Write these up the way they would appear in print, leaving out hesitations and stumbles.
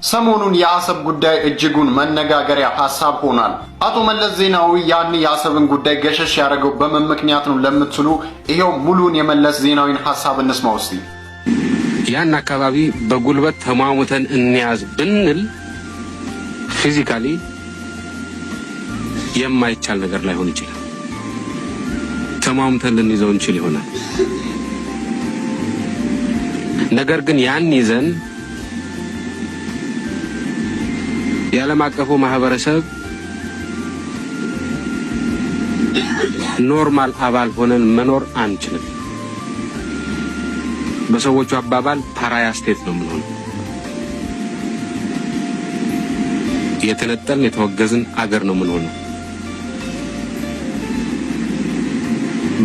ሰሞኑን የአሰብ ጉዳይ እጅጉን መነጋገሪያ ሀሳብ ሆኗል። አቶ መለስ ዜናዊ ያን የአሰብን ጉዳይ ገሸሽ ያደረገው በምን ምክንያት ነው ለምትሉ ይኸው ሙሉን የመለስ ዜናዊን ሀሳብ እንስማው እስቲ። ያን አካባቢ በጉልበት ተሟሙተን እንያዝ ብንል physically የማይቻል ነገር ላይሆን ይችላል። ተሟሙተን ልንይዘው እንችል ይሆናል። ነገር ግን ያን ይዘን የዓለም አቀፉ ማህበረሰብ normal አባል ሆነን መኖር አንችልም። በሰዎቹ አባባል pariah state ነው የምንሆነው። የተነጠልን የተወገዝን አገር ነው የምንሆነው።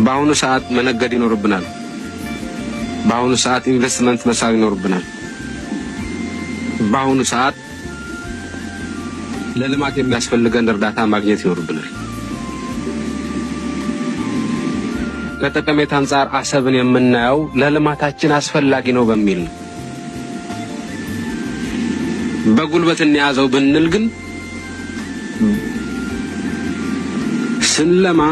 በአሁኑ ሰዓት መነገድ ይኖርብናል። በአሁኑ ሰዓት ኢንቨስትመንት መሳብ ይኖርብናል። በአሁኑ ሰዓት ለልማት የሚያስፈልገን እርዳታ ማግኘት ይኖርብናል። ከጠቀሜታ አንጻር አሰብን የምናየው ለልማታችን አስፈላጊ ነው በሚል ነው። በጉልበት እንያዘው ብንል ግን ስንለማ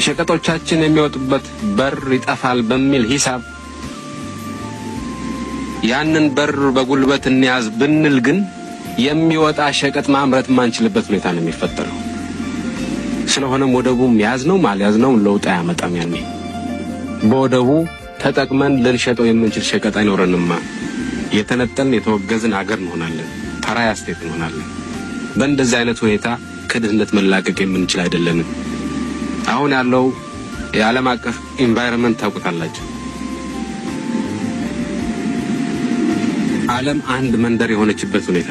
ሸቀጦቻችን የሚወጡበት በር ይጠፋል በሚል ሂሳብ ያንን በር በጉልበት እንያዝ ብንል ግን የሚወጣ ሸቀጥ ማምረት የማንችልበት ሁኔታ ነው የሚፈጠረው። ስለሆነም ወደቡም ያዝነው አልያዝነው ለውጥ አያመጣም። ያኔ በወደቡ ተጠቅመን ልንሸጠው የምንችል ሸቀጥ አይኖረንማ። የተነጠልን የተወገዝን አገር እንሆናለን። pariah state እንሆናለን። በእንደዚህ አይነት ሁኔታ ከድህነት መላቀቅ የምንችል አይደለንም። አሁን ያለው የዓለም አቀፍ environment ታውቁታላችሁ። ዓለም አንድ መንደር የሆነችበት ሁኔታ።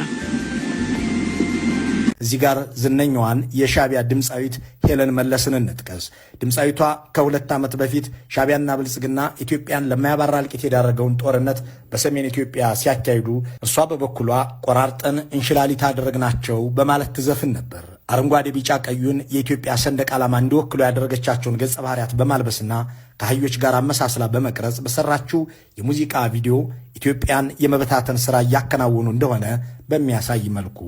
እዚህ ጋር ዝነኛዋን የሻቢያ ድምፃዊት ሄለን መለስን እንጥቀስ። ድምፃዊቷ ከ2 ዓመት በፊት ሻቢያና ብልጽግና ኢትዮጵያን ለማያባራ እልቂት የዳረገውን ጦርነት በሰሜን ኢትዮጵያ ሲያካሂዱ እሷ በበኩሏ ቆራርጠን እንሽላሊት አደረግናቸው በማለት ትዘፍን ነበር። አረንጓዴ፣ ቢጫ ቀዩን የኢትዮጵያ ሰንደቅ ዓላማ እንዲወክሉ ያደረገቻቸውን ገጸ ባህሪያት በማልበስና ከአህዮች ጋር አመሳስላ በመቅረጽ በሰራችው የሙዚቃ ቪዲዮ ኢትዮጵያን የመበታተን ስራ እያከናወኑ እንደሆነ በሚያሳይ መልኩ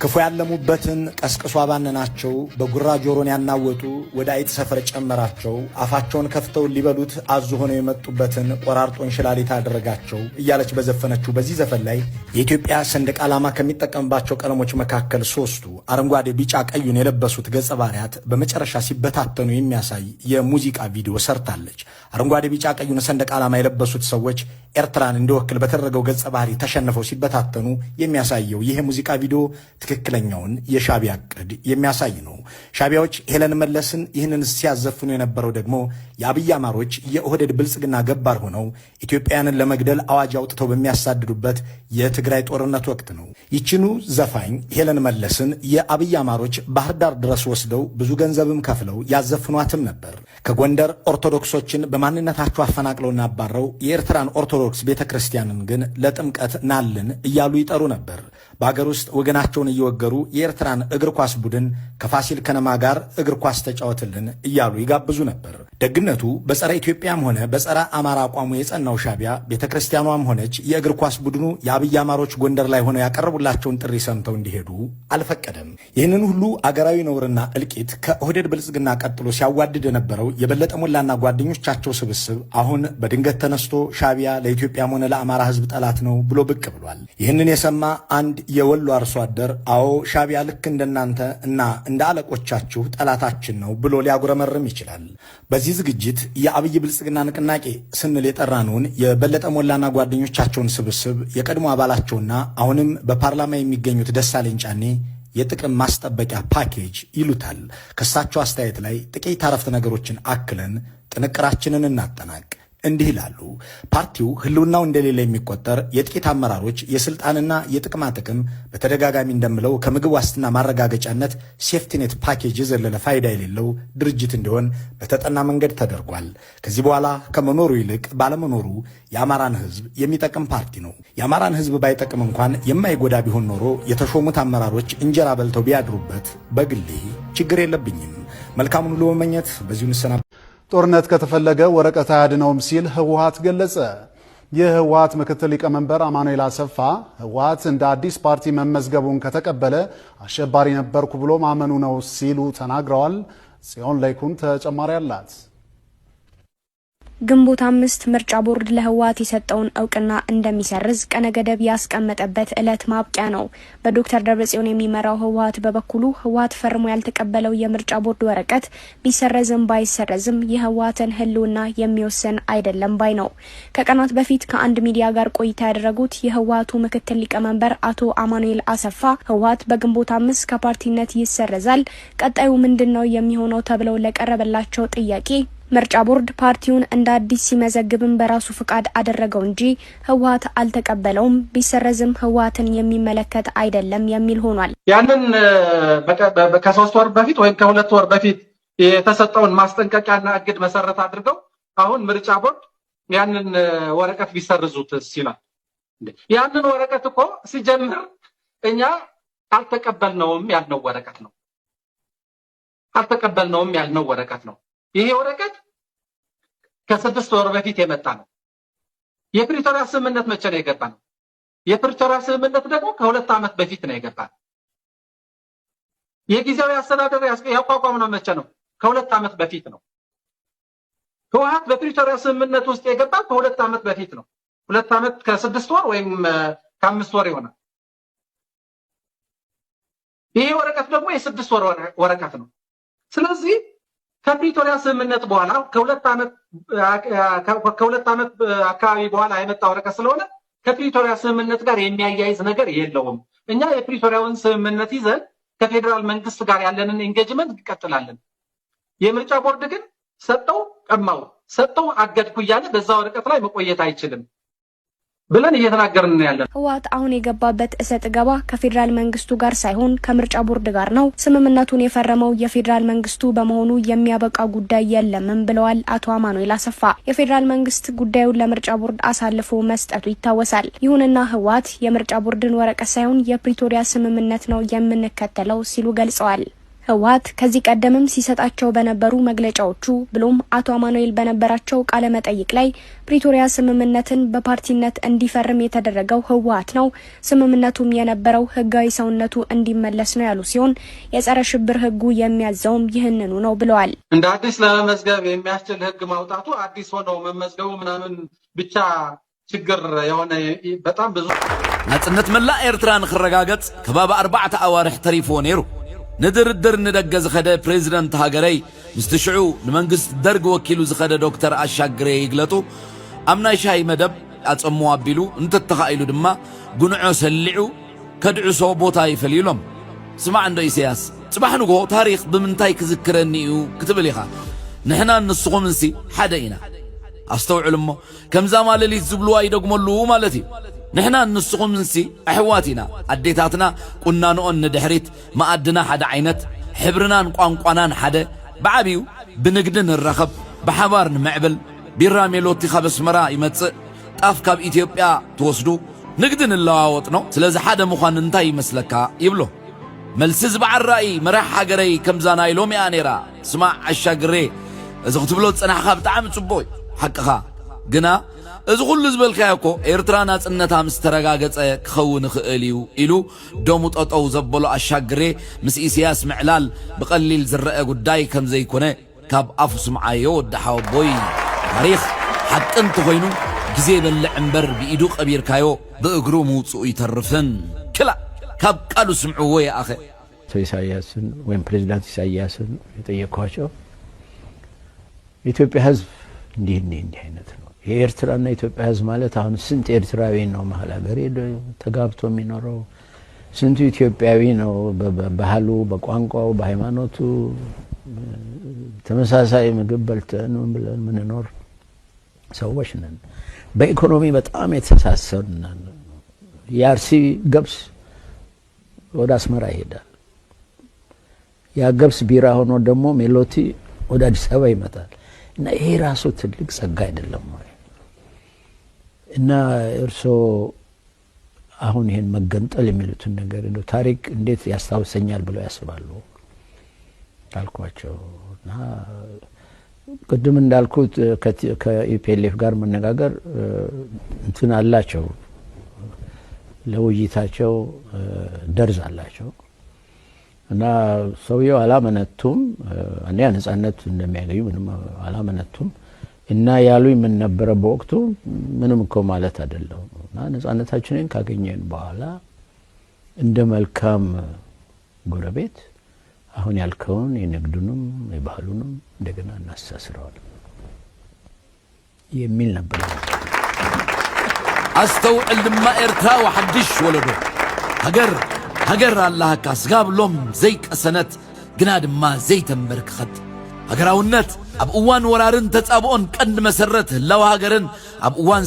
ክፉ ያለሙበትን ቀስቅሶ አባነናቸው፣ በጉራ ጆሮን ያናወጡ ወደ አይጥ ሰፈር ጨመራቸው፣ አፋቸውን ከፍተው ሊበሉት አዞ ሆነው የመጡበትን ቆራርጦ እንሽላሊት አደረጋቸው እያለች በዘፈነችው በዚህ ዘፈን ላይ የኢትዮጵያ ሰንደቅ ዓላማ ከሚጠቀምባቸው ቀለሞች መካከል ሶስቱ አረንጓዴ፣ ቢጫ፣ ቀዩን የለበሱት ገጸ ባህሪያት በመጨረሻ ሲበታተኑ የሚያሳይ የሙዚቃ ቪዲዮ ሰርታለች። አረንጓዴ፣ ቢጫ፣ ቀዩን ሰንደቅ ዓላማ የለበሱት ሰዎች ኤርትራን እንዲወክል በተደረገው ገጸ ባህሪ ተሸንፈው ሲበታተኑ የሚያሳየው ይህ የሙዚቃ ቪዲዮ ትክክለኛውን የሻቢያ ዕቅድ የሚያሳይ ነው። ሻቢያዎች ሄለን መለስን ይህንን ሲያዘፍኑ የነበረው ደግሞ የአብይ አማሮች የኦህዴድ ብልጽግና ገባር ሆነው ኢትዮጵያውያንን ለመግደል አዋጅ አውጥተው በሚያሳድዱበት የትግራይ ጦርነት ወቅት ነው። ይችኑ ዘፋኝ ሄለን መለስን የአብይ አማሮች ባህር ዳር ድረስ ወስደው ብዙ ገንዘብም ከፍለው ያዘፍኗትም ነበር። ከጎንደር ኦርቶዶክሶችን በማንነታቸው አፈናቅለውና አባረው የኤርትራን ኦርቶዶክስ ቤተ ክርስቲያንን ግን ለጥምቀት ናልን እያሉ ይጠሩ ነበር። በአገር ውስጥ ወገናቸውን እየወገሩ የኤርትራን እግር ኳስ ቡድን ከፋሲል ከነማ ጋር እግር ኳስ ተጫወትልን እያሉ ይጋብዙ ነበር። ደግነቱ በጸረ ኢትዮጵያም ሆነ በጸረ አማራ አቋሙ የጸናው ሻቢያ ቤተ ክርስቲያኗም ሆነች የእግር ኳስ ቡድኑ የአብይ አማሮች ጎንደር ላይ ሆነው ያቀረቡላቸውን ጥሪ ሰምተው እንዲሄዱ አልፈቀደም። ይህንን ሁሉ አገራዊ ነውርና እልቂት ከኦህዴድ ብልጽግና ቀጥሎ ሲያዋድድ የነበረው የበለጠ ሞላና ጓደኞቻቸው ስብስብ አሁን በድንገት ተነስቶ ሻቢያ ለኢትዮጵያም ሆነ ለአማራ ሕዝብ ጠላት ነው ብሎ ብቅ ብሏል። ይህንን የሰማ አንድ የወሎ አርሶ አደር አዎ ሻቢያ ልክ እንደናንተ እና እንደ አለቆቻችሁ ጠላታችን ነው ብሎ ሊያጉረመርም ይችላል። በዚህ ዝግጅት የአብይ ብልጽግና ንቅናቄ ስንል የጠራነውን የበለጠ ሞላና ጓደኞቻቸውን ስብስብ የቀድሞ አባላቸውና አሁንም በፓርላማ የሚገኙት ደሳለኝ ጫኔ የጥቅም ማስጠበቂያ ፓኬጅ ይሉታል። ከእሳቸው አስተያየት ላይ ጥቂት አረፍተ ነገሮችን አክለን ጥንቅራችንን እናጠናቅ። እንዲህ ይላሉ። ፓርቲው ህልውናው እንደሌለ የሚቆጠር የጥቂት አመራሮች የስልጣንና የጥቅማ ጥቅም በተደጋጋሚ እንደምለው ከምግብ ዋስትና ማረጋገጫነት safety net package የዘለለ ፋይዳ የሌለው ድርጅት እንዲሆን በተጠና መንገድ ተደርጓል። ከዚህ በኋላ ከመኖሩ ይልቅ ባለመኖሩ የአማራን ህዝብ የሚጠቅም ፓርቲ ነው። የአማራን ህዝብ ባይጠቅም እንኳን የማይጎዳ ቢሆን ኖሮ የተሾሙት አመራሮች እንጀራ በልተው ቢያድሩበት በግሌ ችግር የለብኝም። መልካሙን ሁሉ መመኘት በዚሁ እንሰናበታለን። ጦርነት ከተፈለገ ወረቀት አያድነውም ሲል ህወሓት ገለጸ። የህወሓት ምክትል ሊቀመንበር አማኑኤል አሰፋ ህወሓት እንደ አዲስ ፓርቲ መመዝገቡን ከተቀበለ አሸባሪ ነበርኩ ብሎ ማመኑ ነው ሲሉ ተናግረዋል። ጽዮን ላይኩን ተጨማሪ አላት። ግንቦት 5 ምርጫ ቦርድ ለህወሓት የሰጠውን እውቅና እንደሚሰርዝ ቀነ ገደብ ያስቀመጠበት ዕለት ማብቂያ ነው። በዶክተር ደብረጽዮን የሚመራው ህወሓት በበኩሉ ህወሓት ፈርሞ ያልተቀበለው የምርጫ ቦርድ ወረቀት ቢሰረዝም ባይሰረዝም የህወሓትን ህልውና የሚወስን አይደለም ባይ ነው። ከቀናት በፊት ከአንድ ሚዲያ ጋር ቆይታ ያደረጉት የህወሓቱ ምክትል ሊቀመንበር አቶ አማኑኤል አሰፋ ህወሓት በግንቦት 5 ከፓርቲነት ይሰረዛል፣ ቀጣዩ ምንድነው የሚሆነው ተብለው ለቀረበላቸው ጥያቄ ምርጫ ቦርድ ፓርቲውን እንደ አዲስ ሲመዘግብም በራሱ ፍቃድ አደረገው እንጂ ህወሓት አልተቀበለውም፣ ቢሰረዝም ህወሓትን የሚመለከት አይደለም የሚል ሆኗል። ያንን ከ3 ወር በፊት ወይም ከ2 ወር በፊት የተሰጠውን ማስጠንቀቂያና እግድ መሰረት አድርገው አሁን ምርጫ ቦርድ ያንን ወረቀት ቢሰርዙትስ ይላል። ያንን ወረቀት እኮ ሲጀምር እኛ አልተቀበልነውም ያልነው ወረቀት ነው። አልተቀበልነውም ያልነው ወረቀት ነው። ይሄ ወረቀት ከ6 ወር በፊት የመጣ ነው። የፕሪቶሪያ ስምምነት መቼ ነው የገባነው? የፕሪቶሪያ ስምምነት ደግሞ ከ2 ዓመት በፊት ነው የገባነው። የጊዜያዊ አስተዳደር ያቋቋምነው መቼ ነው? ከ2 ዓመት በፊት ነው። ህወሓት በፕሪቶሪያ ስምምነት ውስጥ የገባው ከ2 ዓመት በፊት ነው። 2 ዓመት ከ6 ወር ወይም ከ5 ወር ይሆናል። ይሄ ወረቀት ደግሞ የ6 ወር ወረቀት ነው። ስለዚህ ከፕሪቶሪያ ስምምነት በኋላ ከ2 ዓመት አካባቢ በኋላ የመጣ ወረቀት ስለሆነ ከፕሪቶሪያ ስምምነት ጋር የሚያያይዝ ነገር የለውም። እኛ የፕሪቶሪያውን ስምምነት ይዘን ከፌደራል መንግስት ጋር ያለንን engagement እንቀጥላለን። የምርጫ ቦርድ ግን ሰጠው ቀማው ሰጠው አገድኩ እያለ በዛ ወረቀት ላይ መቆየት አይችልም ብለን እየተናገርን ያለን። ህወሓት አሁን የገባበት እሰጥ ገባ ከፌደራል መንግስቱ ጋር ሳይሆን ከምርጫ ቦርድ ጋር ነው። ስምምነቱን የፈረመው የፌደራል መንግስቱ በመሆኑ የሚያበቃ ጉዳይ የለምም ብለዋል አቶ አማኑኤል አሰፋ። የፌደራል መንግስት ጉዳዩን ለምርጫ ቦርድ አሳልፎ መስጠቱ ይታወሳል። ይሁንና ህወሓት የምርጫ ቦርድን ወረቀት ሳይሆን የፕሪቶሪያ ስምምነት ነው የምንከተለው ሲሉ ገልጸዋል። ህወሓት ከዚህ ቀደምም ሲሰጣቸው በነበሩ መግለጫዎቹ ብሎም አቶ አማኑኤል በነበራቸው ቃለ መጠይቅ ላይ ፕሪቶሪያ ስምምነትን በፓርቲነት እንዲፈርም የተደረገው ህወሓት ነው፣ ስምምነቱም የነበረው ህጋዊ ሰውነቱ እንዲመለስ ነው ያሉ ሲሆን የጸረ ሽብር ህጉ የሚያዘውም ይህንኑ ነው ብለዋል። እንደ አዲስ ለመመዝገብ የሚያስችል ህግ ማውጣቱ አዲስ ሆኖ መመዝገቡ ምናምን ብቻ ችግር የሆነ በጣም ብዙ ናጽነት መላ ኤርትራን ክረጋገጽ ከባቢ 4 ኣዋርሕ ተሪፎ ነይሩ። ندردر ندقز خدا بريزيدنت هاجري مستشعو نمنجس درج وكيلو زخدا دكتور أشاجري يقلطو أمنا شاي مدب أتصموا أبيلو انت التخايلو دما قنعو سلعو كدعو صوبوتاي فليلهم سمع عنده إسياس صباح نقو تاريخ بمنتاي كذكرني وكتب لي خا نحنا نسقو منسي حدا أستوعب لما كم زمان اللي زبلوا يدقموا مالتي نحنا نسقو منسي أحواتنا أديتاتنا كنا نقول ندحريت ما أدنا حدا عينت حبرنا نقوان حدا بعبيو بنقدن الرخب بحبار معبل بيراميلوتي خبس مرا يمتص طاف كاب إثيوبيا توسدو نقدن اللاوطنو سلازي حدا مخان انتاي مسلكا يبلو ملسز بعرائي مرح حقري كمزانا يلومي آنيرا سمع عشاقري إذا كتبلو تسنحخا بتعامل تبوي حقها قنا እዚ ኩሉ ዝበልካዮ እኮ ኤርትራ ናጽነታ ምስ ተረጋገጸ ክኸውን ይኽእል እዩ ኢሉ ደሙ ጠጠው ዘበሎ ኣሻግሬ ምስ ኢሳያስ ምዕላል ብቐሊል ዝረአ ጉዳይ ከም ዘይኮነ ካብ ኣፉ ስምዓዮ ወዲ ሓወቦይ። ታሪኽ ሓቂ እንተኾይኑ ግዜ በልዕ እምበር ብኢዱ ቀቢርካዮ ብእግሩ ምውፅኡ ይተርፍን። ክላ ካብ ቃሉ ስምዕዎ ይኣኸ። አቶ ኢሳያስን ወይም ፕሬዚዳንት ኢሳያስን የጠየኳቸው የኢትዮጵያ ህዝብ እንዲህ እንዲህ እንዲህ አይነት ነው። የኤርትራና የኢትዮጵያ ህዝብ ማለት አሁን ስንት ኤርትራዊ ነው መሀል ሀገር ተጋብቶ የሚኖረው? ስንቱ ኢትዮጵያዊ ነው በባህሉ፣ በቋንቋው፣ በሃይማኖቱ ተመሳሳይ ምግብ በልተን ምን ብለን ምንኖር ሰዎች ነን። በኢኮኖሚ በጣም የተሳሰርን ነን። የአርሲ ገብስ ወደ አስመራ ይሄዳል። ያ ገብስ ቢራ ሆኖ ደግሞ ሜሎቲ ወደ አዲስ አበባ ይመጣል። እና ይሄ ራሱ ትልቅ ጸጋ አይደለም ወይ? እና እርሶ አሁን ይሄን መገንጠል የሚሉትን ነገር እንደው ታሪክ እንዴት ያስታውሰኛል ብለው ያስባሉ አልኳቸው። እና ቅድም እንዳልኩት ከ EPLF ጋር መነጋገር እንትን አላቸው፣ ለውይይታቸው ደርዝ አላቸው እና ሰውየው አላመነቱም። አንደኛ ነጻነት እንደሚያገኙ ምንም አላመነቱም። እና ያሉኝ ምን ነበረ በወቅቱ፣ ምንም እኮ ማለት አይደለም፣ እና ነጻነታችንን ካገኘን በኋላ እንደ መልካም ጎረቤት አሁን ያልከውን የንግዱንም የባህሉንም እንደገና እናስተሳስረዋል የሚል ነበር። ኣስተውዕል ድማ ኤርትራዊ ሓድሽ ወለዶ፣ ሃገር ሃገር ኣላሃካ ስጋብሎም ዘይቀሰነት ግና ድማ ዘይተንበርክኸት። ሃገራውነት ኣብ እዋን ወራርን ተጻብኦን ቀንዲ መሰረት ህላዊ ሃገርን ኣብ እዋን